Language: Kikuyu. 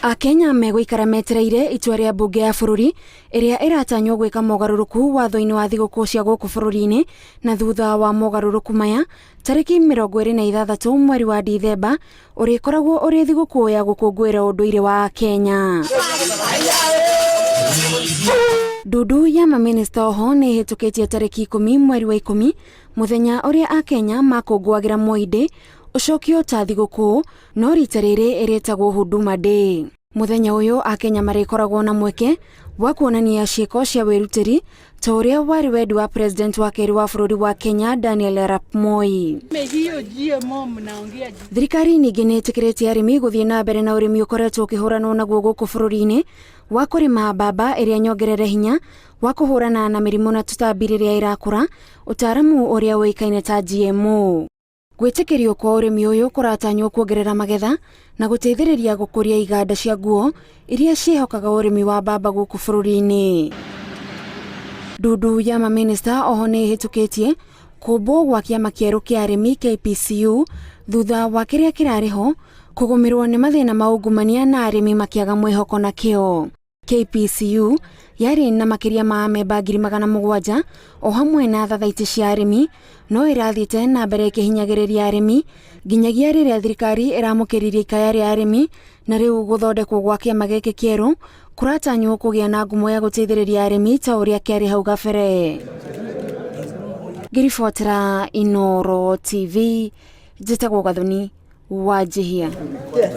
Akenya megũikara metereire itua rĩa mbunge ya bũrũri ĩrĩa ĩratanywo gwĩka mogarũrũku watho-inĩ wa thigũkũ cia gũkũ bũrũri-inĩ, na thutha wa mogarũrũku maya tarĩki 26 mweri wa Dithemba ũrĩkoragwo ũrĩ thigũkũ ya gũkũngũĩra ũndũire wa Akenya. Ndundu ya mamĩnĩsta oho nĩ ĩhĩtũkĩtie tarĩki 10 mweri wa 10 mũthenya ũrĩa Akenya makũngũagĩra Moi Day ũcokio ta thigũkũ, no rita rĩrĩ ĩrĩtagwo Huduma Day. Mũthenya ũyũ Akenya marĩkoragwo na mweke wa kuonania ciĩko cia wĩrutĩri ta ũrĩa warĩ wendi wa president wa kerĩ wa bũrũri wa Kenya Daniel Arap Moi. Thirikari ningĩ nĩ ĩtĩkĩrĩtie arĩmi gũthiĩ na mbere na ũrĩmi ũkoretwo ũkĩhũranwo naguo gũkũ bũrũri-inĩ wa kũrĩma mbamba ĩrĩa nyongerere hinya wa kũhũrana na mĩrimũ na tũtambi rĩrĩa ĩrakũra, ũtaaramu ũrĩa ũĩkaine ta GMO. Gwĩtĩkĩrio kwa ũrĩmi ũyũ kũratanywo kuongerera magetha na gũteithĩrĩria gũkũria iganda cia nguo iria ciĩhokaga ũrĩmi wa mbamba gũkũ bũrũri-inĩ. Ndundu ya mamĩnĩsta oho nĩ ĩhĩtũkĩtie kũmbwo gwa kĩama kĩerũ kĩa arĩmi KPCU thutha wa kĩrĩa kĩrarĩ ho kũgũmĩrwo nĩ mathĩna ma ungumania na arĩmi makĩaga mwĩhoko nakĩo. KPCU yarĩ na makĩria ma amemba 700,000 o hamwe na thathaitĩ cia arĩmi, no ĩrathiĩte na mbere ĩkĩhinyagĩrĩria arĩmi nginyagia rĩrĩa thirikari ĩramũkĩririe ikaya rĩa arĩmi, na rĩu gũthondekwo gwa kĩama gĩkĩ kĩerũ kũratanywo kũgĩa na ngumo ya gũteithĩrĩria arĩmi ta ũrĩa kĩarĩ hau gabere. Ngĩribotera Inooro TV, njĩtagwo Gathoni Wanjihia. Yes.